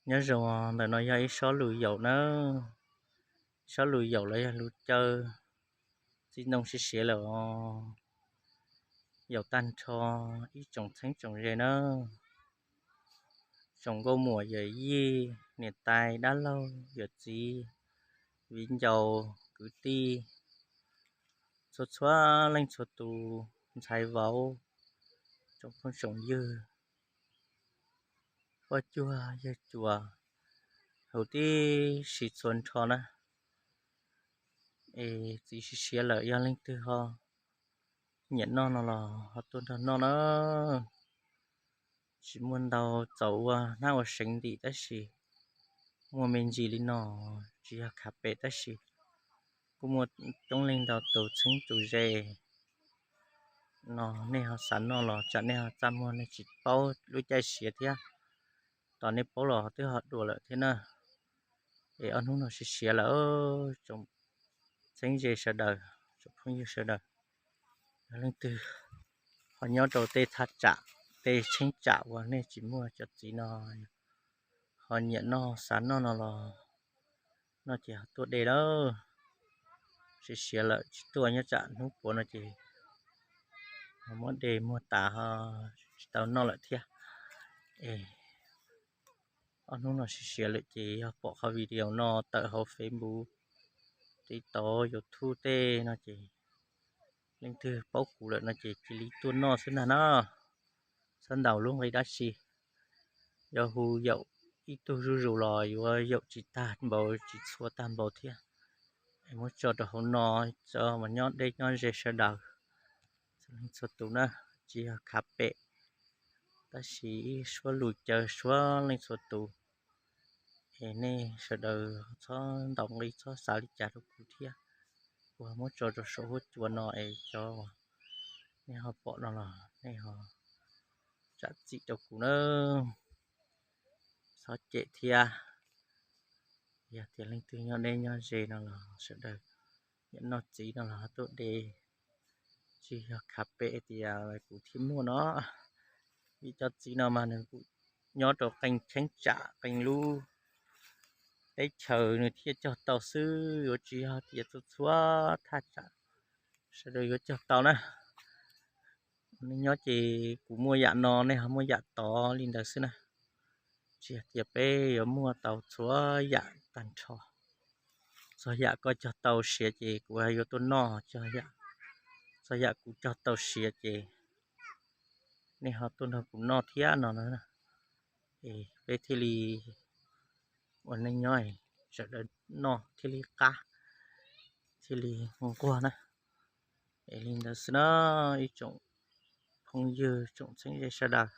Nyob zoo, ntawm no yog ib sob lus yaum nawb. Sob lus yaum los yog lus caw txiv ntoo siav siav lawm os. Yaum tag nrho ib tsoom txheeb tsoom ze nawb, tsoom nkauj muam yawm yij, niam tais dab laug yawm txiv, viv ncaus kwv tij, txhua txhua leej txhua tus, ntxhais vauv, tsoom phooj tsoom ywg, poj cuag yawg cuas, huv tib si txhua nrho na. Es txiv siav siav lawm, yog leej twg ho nyiam noj no los ho tuaj nrog noj na. Tsis muaj ntau, txaus ua hnab ua seev ntim tab sis muaj me ntsis li no, tsis yog khav pem tab sis kuj muaj coob leej ntau tus txheeb tus ze no. Nej ho xav noj los tsam nej ho txaj muag nej tsis paub lub caij siav thiab, tos nej paub los twb ho dua lawm thiab na. Es ob hnub no siav siav lawm, tsoom txheeb ze sawv daws, tsoom phooj ywg sawv daws, yog leej twg ho nyob rau tej thaj tsam, tej cheeb tsam uas nej tsis muaj cov txiv no, ho nyiam noj xav noj no los noj ces ho tuaj de lawm. Siav siav lawm tsis tuaj, nyob tsam hnub puav no ces ho muab de muag tas ho tsis tau noj lawm thiab. Es ob hnub no siav siav lawm ces yog pom qhov video no tawm hauv Facebook, TikTok, YouTube tej no ces leej twg paub kuv lawm no ces cia li tuaj noj xwb ntag na. Txhob ntaus lub nqi dab tsi, yuav hu yaum ib tug zuj zus los yuav yaum tsis tag npaum tsis txhua tag npaum thiab. Es muab tso rau hauv no, tso mas nyob deb nyob ze sawv daws txhua leej txhua tus na, tsis yog khav pem tab sis ib suab lus caw suav leej txhua tus. Es nej sawv daws txhob ntaus nqi txhob xav li cas rau kuv thiab. Kuv muab tso rau saum huab cua no es cov nej ho pom no los nej ho zam txim rau kuv na, txhob cem thiab. Yog tias leej twg nyob deb nyob ze no los sawv daws nyiam noj txiv no los ho tuaj de, tsis yog khav pem tias kuv thiaj muaj no. Vim cov txiv no mas nws kuj nyob rau qee cheeb tsam qee lub teb chaws nws thiaj cog tau xwb, yuav tsis yog tias txhua txhua thaj tsam sawv daws yuav cog tau na. Nej nyob ces kuv muaj yam no nej ho muaj yam tod li ntawd xwb na. Tsis yog tias peb yuav muaj tau txhua yam tag nrho. Txog yam koj cog tau siav ces kuv yuav tuaj noj, txog yam kuv cog tau siav ces nej ho tuaj nrog kuv noj thiab no na. Es peb thiaj li ua neej nyob, sawv daws noj thiaj li qab, thiaj li nquag na. Es li ntawd xwb na, ib tsoom phooj ywg tsoom txheeb ze sawv daws,